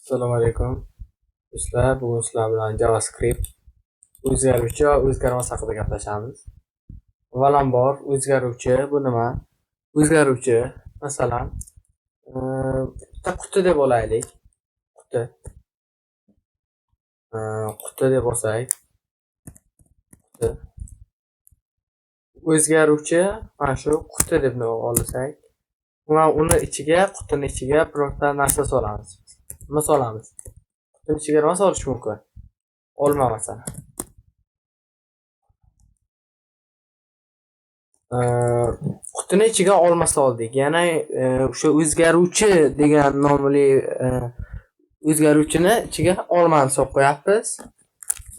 Assalomu alaykum. Do'stlar, bugun sizlar bilan JavaScript o'zgaruvchi va o'zgarmas haqida gaplashamiz. Avvalambor, o'zgaruvchi bu nima? O'zgaruvchi, masalan, bitta quti deb olaylik. Quti. Quti deb olsak. Quti. O'zgaruvchi mana shu quti deb olsak va uni ichiga, qutini ichiga birorta narsa solamiz. Nima solamiz? Qutini ichiga nima solish mumkin? Olma masalan. Qutini ichiga olma soldik. Yana o'sha o'zgaruvchi degan nomli o'zgaruvchini ichiga olmani solib qo'yapmiz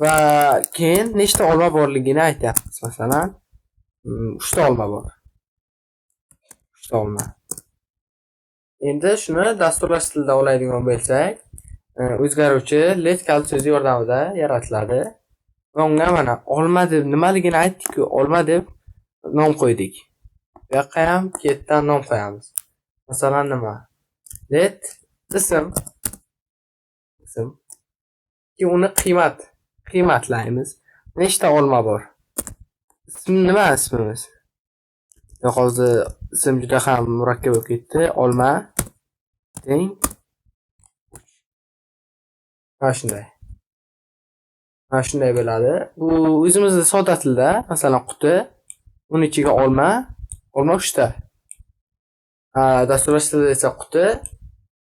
va keyin nechta olma borligini aytyapmiz. Masalan, 3 ta olma bor. 3 ta olma. Endi shuni dasturlash tilida oladigan bo'lsak, o'zgaruvchi let kalit so'zi yordamida yaratiladi va unga mana olma deb nimaligini aytdik-ku, olma deb nom qo'ydik. Bu yoqqa ham ketdan nom qo'yamiz. Masalan, nima? Let ism, ism. Keyin uni qiymatlaymiz. Nechta olma bor? Ism nima ismimiz? Yo'q, hozir ism juda ham murakkab bo'lib ketdi. Olma teng 3. Mana shunday. Mana shunday bo'ladi. Bu o'zimizning sodda tilda, masalan, quti, uni ichiga olma, olma 3 ta. Dasturlash tilida esa quti,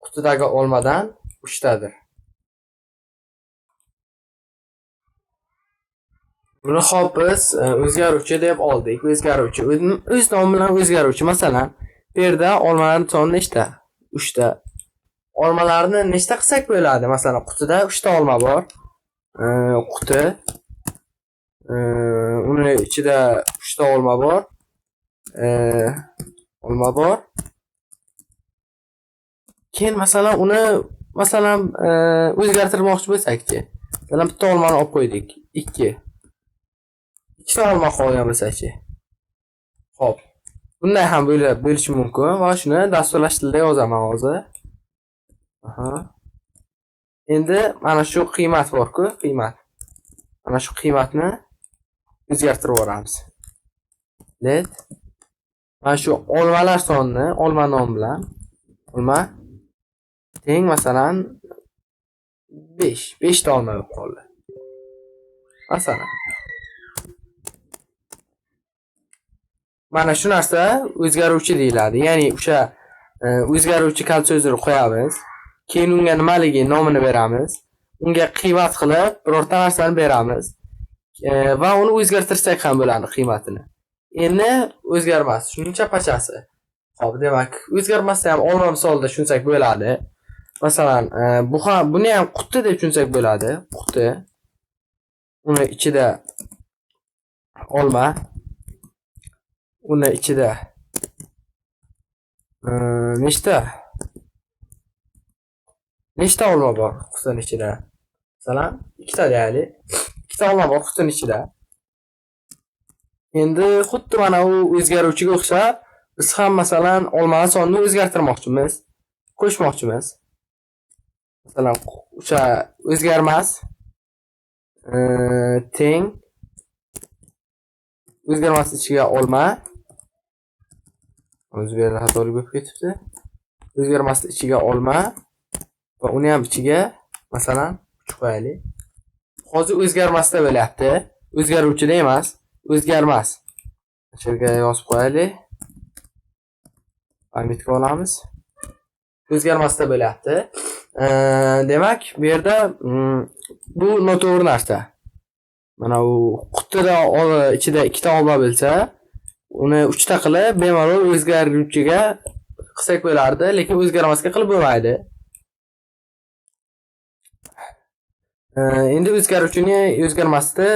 qutidagi olmadan 3 tadir. Buni hop biz o'zgaruvchi deb oldik. O'zgaruvchi o'z nomi bilan o'zgaruvchi. Masalan, bu yerda olmalarning soni nechta? 3 ta. Olmalarni nechta qilsak bo'ladi? Masalan, qutida 3 ta olma bor. Quti, uni ichida 3 ta olma bor. Olma bor. Keyin masalan uni masalan o'zgartirmoqchi bo'lsak-chi. Masalan, bitta olmani olib qo'ydik. 2. 2 ta olma qolgan bo'lsa-chi. Xo'p. Bunday ham bo'lishi mumkin va shuni dasturlash tilida yozaman hozir. Aha. Endi mana shu qiymat bor-ku, qiymat. Mana shu qiymatni o'zgartirib yuboramiz. Let mana shu olmalar sonini olma nom bilan olma teng masalan 5, 5 ta olma bo'lib qoldi. Masalan. Mana shu narsa o'zgaruvchi deyiladi. Ya'ni o'sha o'zgaruvchi kalit so'zini qo'yamiz. Keyin unga nimaligi nomini beramiz. Unga qiymat qilib birorta narsani beramiz. Va uni o'zgartirsak ham bo'ladi qiymatini. Endi o'zgarmas. Shuning chapachasi. Xo'p, demak, o'zgarmasa ham olma misolida tushunsak bo'ladi. Masalan, bu ham, buni ham quti deb tushunsak bo'ladi. Quti. Uni ichida olma. Uni ichida nechta? Nechta olma bor qutining ichida? Masalan, 2 ta deylik. 2 ta olma bor qutining ichida. Endi xuddi mana u o'zgaruvchiga o'xshab biz ham masalan olmaning sonini o'zgartirmoqchimiz, qo'shmoqchimiz. Masalan, o'sha o'zgarmas teng o'zgarmas ichiga olma. O'zi bu yerda xatolik bo'lib ketibdi. O'zgarmas ichiga olma va uni ham ichiga masalan 3 qo'yaylik. Hozir o'zgarmasda bo'lyapti. O'zgaruvchida emas, o'zgarmas. Shu yerga yozib qo'yaylik. Pamyatga olamiz. O'zgarmasda bo'lyapti. Demak, bu yerda bu noto'g'ri narsa. Mana u qutida ichida 2 ta olma bo'lsa, uni 3 ta qilib bemalol o'zgaruvchiga qilsak bo'lardi, lekin o'zgarmasga qilib bo'lmaydi. Endi o'zgaruvchini o'zgarmasni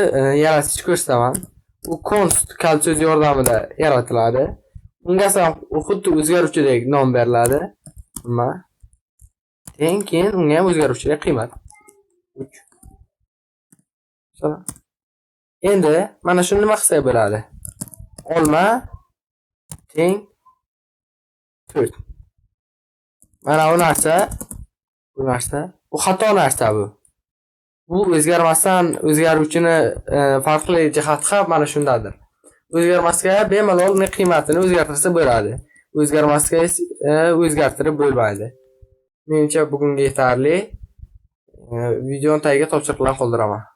yaratishni ko'rsataman. U const kalit so'zi yordamida yaratiladi. Unga ham xuddi o'zgaruvchidek nom beriladi. Nima? Teng, keyin unga ham o'zgaruvchiga qiymat 3. Masalan. Endi mana shuni nima qilsak bo'ladi? Olma teng 4. Mana bu narsa Bu xato narsa bu. Bu o'zgarmasdan o'zgaruvchini farqli jihati ham mana shundadir. O'zgarmasga bemalol uning qiymatini o'zgartirsa bo'ladi. O'zgarmasga o'zgartirib bo'lmaydi. Menimcha, bugunga yetarli. Videoni tagiga topshiriqlar qoldiraman.